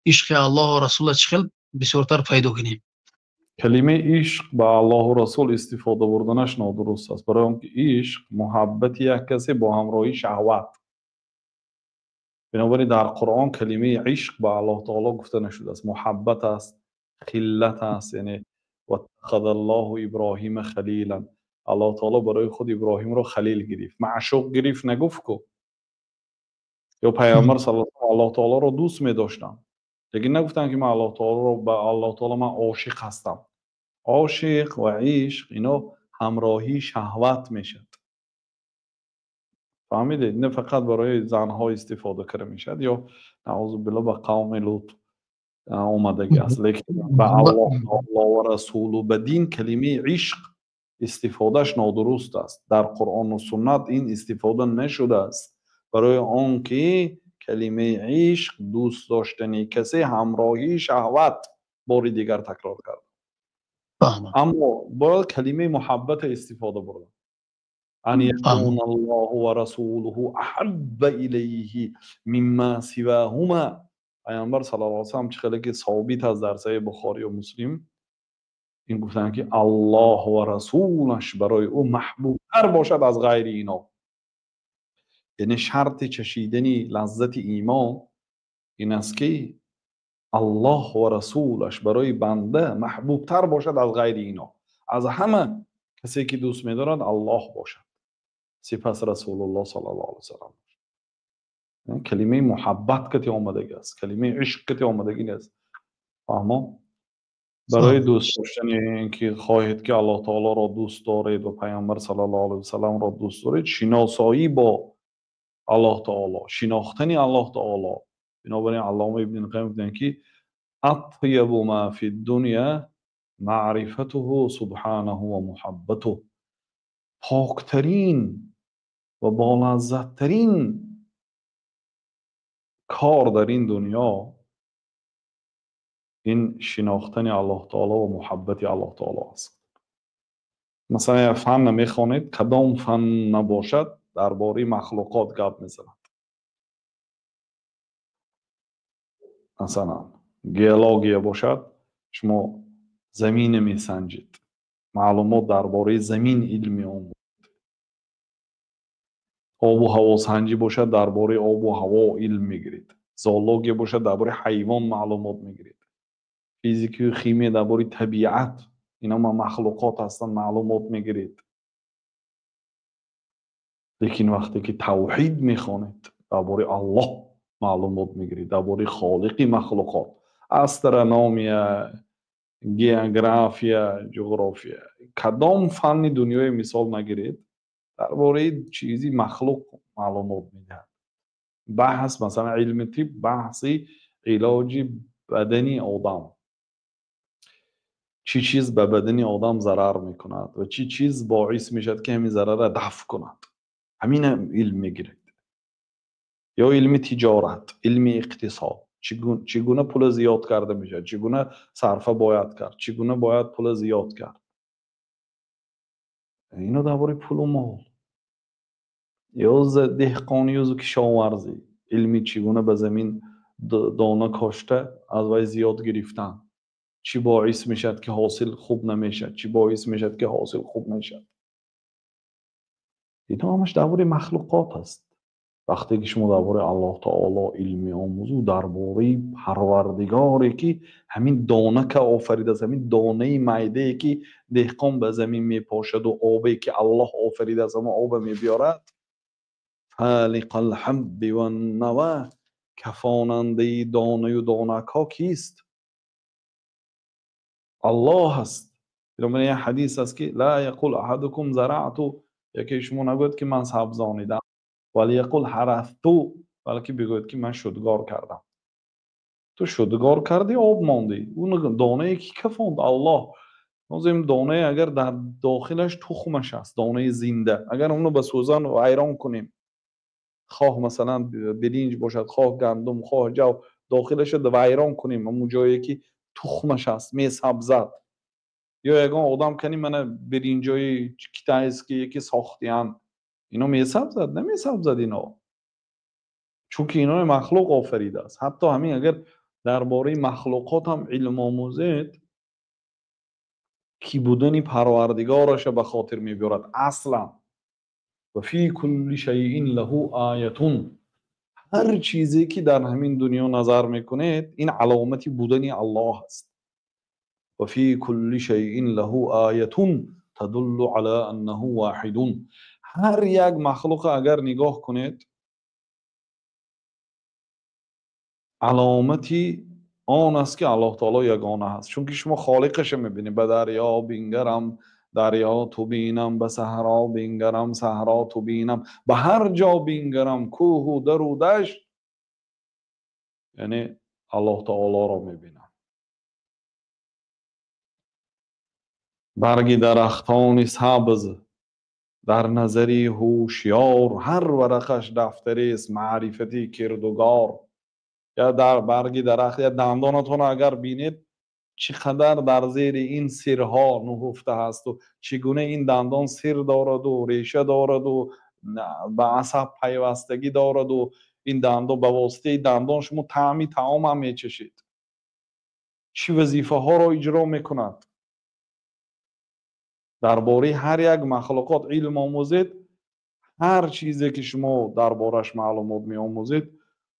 Ишқи Аллоҳу Расула чӣ хел бисёртар пайдо кунем? Калимаи ишқ ба Аллоҳу Расул истифода бурданаш нодуруст аст, барои он ки ишқ муҳаббати як касе бо ҳамроҳии шаҳват. Бинобар ин дар Қуръон калимаи ишқ ба Аллоҳ таоло гуфта нашудааст. Муҳаббат аст, хиллат аст, яъне ваттахазаллоҳу Иброҳима халилан. Аллоҳ таоло барои худ Иброҳимро халил гирифт, маъшуқ гирифт нагуфт ку. Ё Пайғамбар саллаллоҳу алайҳи васаллам Аллоҳ таолоро дӯст медоштанд, лекин нагуфтанд, ки ман Аллоҳ таолоро, ба Аллоҳ таоло ман ошиқ ҳастам. Ошиқ ва ишқ ино ҳамроҳии шаҳват мешавад. Фаҳмидед? Не фақат барои занҳо истифода карда мешавад, ё наъузу биллоҳ ба қавми Лут омадагӣ аст, лекин ба Аллоҳ таоло ва Расулу ба дин калимаи ишқ истифодааш нодуруст аст. Дар Қуръону суннат ин истифода нашудааст, барои он ки калимаи ишқ дӯст доштани касе ҳамроҳии шаҳват, бори дигар такрор кардам. Аммо бояд калимаи муҳаббата истифода бурда. Ан якуна Аллоҳу ва расулуҳу аҳабба илайҳи мимма сиваҳума. Пайғамбар саллаллоҳу алайҳи васаллам чӣ хеле ки собит аст дар Саҳеҳи Бухорию Муслим, ин гуфтанд, ки Аллоҳ ва расулаш барои ӯ маҳбубтар бошад аз ғайри ино. Яъне шарти чашидани лаззати имон ин аст, ки Аллоҳ ва расулаш барои банда маҳбубтар бошад аз ғайри ино. Аз ҳама касе ки дӯст медорад Аллоҳ бошад, сипас Расулуллоҳ саллаллоҳу алайҳи васаллам. Калимаи муҳаббат кати омадагӣ аст, калимаи ишқ кати омадагӣ нест. Фаҳмо? Барои дӯст доштани ин ки хоҳед, ки Аллоҳ таолоро дӯст доред ва Пайғамбар саллаллоҳу алайҳи васалламро дӯст доред, шиносоӣ бо Аллоҳ таоло, шинохтани Аллоҳ таоло. Бинобар ин Аллома Ибни Қайим гуфтанд, ки атйабу ма фи дунё маърифатуҳу субҳанаҳу ва муҳаббатуҳ. Поктарин ва болаззаттарин кор дар ин дунё ин шинохтани Аллоҳ таоло ва муҳаббати Аллоҳ таоло аст. Масалан, як фанна мехонед, кадом фан набошад, дар бораи махлуқот гап мезанад. Масалан, геология бошад, шумо замина месанҷед, маълумот дар бораи замин илм меомӯзед. Обу ҳавосанҷӣ бошад, дар бораи обу ҳаво илм мегиред. Зоология бошад, дар бораи ҳайвон маълумот мегиред. Физикаю химия дар бораи табиат, ино махлуқот ҳастанд, маълумот мегиред. Лекин вақте ки тавҳид мехонед, дар бораи Аллоҳ маълумот мегиред, дар бораи холиқи махлуқот, астрономия, география, ҷуғрофия, кадом фанни дунёе мисол нагиред, дар бораи чизи махлуқ маълумот медиҳад. Баҳс, масалан, илми тиб баҳси илоҷи бадани одам, чӣ чиз ба бадани одам зарар мекунад ва чӣ чиз боис мешавад, ки ҳамин зарарро дафъ кунад, ҳамина илм мегиред. Ё илми тиҷорат, илми иқтисод, чӣ гуна пула зиёд карда мешавад, чӣ гуна сарфа бояд кард, чӣ гуна бояд пула зиёд кард, ино дар бораи пулу мол. Ё деҳқонию кишоварзӣ, илми чӣ гуна ба замин дона кошта аз вай зиёд гирифтан, чӣ боис мешавад, ки ҳосил хуб намешавад, чӣ боис мешавад, ки ҳосил хуб мешавад. Ино ҳамаш дар бораи махлуқот аст. Вақте ки шумо дар бораи Аллоҳ таоло илм меомӯзу, дар бораи Парвардигоре, ки ҳамин донака офаридааст, ҳамин донаи майдае, ки деҳқон ба замин мепошаду обе, ки Аллоҳ офаридааст, ҳамон оба мебиёрад, фалиқал ҳабби ван-нава, кафонандаи донаю донакҳо кист? Аллоҳ аст. Бинобар ин як ҳадис аст, ки ла яқул аҳадукум зараъту, яке шумо нагӯяд, ки ман сабзонидам, валияқул ҳарафту, балки бигӯяд, ки ман шудгор кардам. Ту шудгор кардӣ, об мондӣ, он донае ки кафонд Аллоҳ. Ҳозир донае агар дар дохилаш тухмаш аст, донаи зинда, агар онро ба сӯзан вайрон кунем, хоҳ масалан биринҷ бошад, хоҳ гандум, хоҳ ҷав, дохилашро вайрон кунем, ҳамон ҷое ки тухмаш аст, месабзад. Ё ягон одам кани мана биринҷои китайские ки сохтиянд, ино месабзад? Намесабзад ино, чунки инои махлуқ офаридааст. Ҳатто ҳамин агар Дар бораи махлуқот ҳам илм омӯзед, ки будани парвардигораша ба хотир мебиёрад аслан. Ва фи кулли шайъин лаҳу оятун. Ҳар чизе ки дар ҳамин дунё назар мекунед, ин аломати будани Аллоҳ аст. Ва фи кулли шайъин лаҳу оятун тадуллу ала аннаҳу воҳидун. Ҳар як махлуқ агар нигоҳ кунед, аломати он аст ки Аллоҳ таоло ягона ҳаст. Чунки шумо холиқаша мебинед. Ба дарё бингарам, дарё ту бинам, ба саҳро бингарам, саҳро ту бинам, ба ҳар ҷо бингарам, кӯҳу дару дашт, яъне Аллоҳ таолоро мебинам. Барги дарахтони сабз дар назари ҳушёр, ҳар варақаш дафтарест маърифати кирдугор. Я дар барги дарахт, я дандонатонро агар бинед, чӣ қадар дар зери ин сирҳо нуҳуфта ҳасту чӣ гуна ин дандон сир дораду реша дораду ба асаб пайвастагӣ дораду ин дандон ба воситаи дандон шумо таъми таом ҳам мечашед. Чӣ вазифаҳоро иҷро мекунад? Дар бораи ҳар як махлуқот илм омӯзед, ҳар чизе ки шумо дар бораш маълумот меомӯзед,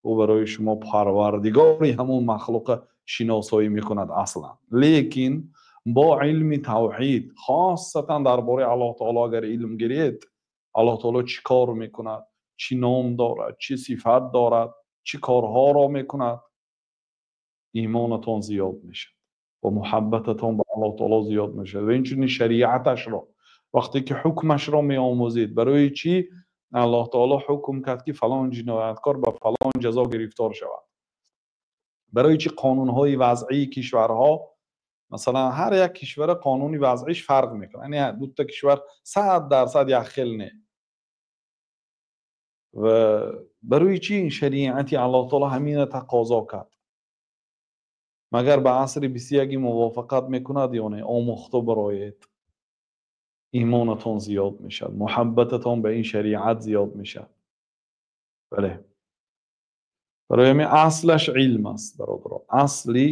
ӯ барои шумо парвардигори ҳамон махлуқа шиносоӣ мекунад аслан. Лекин бо илми тавҳид, хосатан дар бораи Аллоҳ таоло агар илм гиред, Аллоҳ таоло чӣ кор мекунад, чӣ ном дорад, чӣ сифат дорад, чӣ корҳоро мекунад, имонатон зиёд мешавад ва муҳаббататон ба Аллоҳ таоло зиёд мешавад. Ва инчунин шариаташро вақте ки ҳукмашро меомӯзед, барои чӣ Аллоҳ таоло ҳукм кард ки фалон ҷинояткор ба фалон ҷазо гирифтор шавад? Барои чӣ қонунҳои вазъии кишварҳо, масалан ҳар як кишвара қонуни вазъиш фарқ мекунад, яъне дута кишвар 100% як хел не. Ва барои чӣ шариати Аллоҳ таоло ҳамина тақозо кард? Магар ба асри 21 мувофиқат мекунад ё не? Омӯхта бароед, имонатон зиёд мешавад, муҳаббататон ба ин шариат зиёд мешавад. Бале, барои ҳамин аслаш илм аст, бародаро. Асли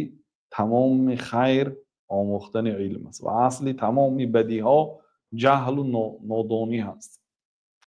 тамоми хайр омӯхтани илм аст ва асли тамоми бадиҳо ҷаҳлу нодонӣ ҳаст.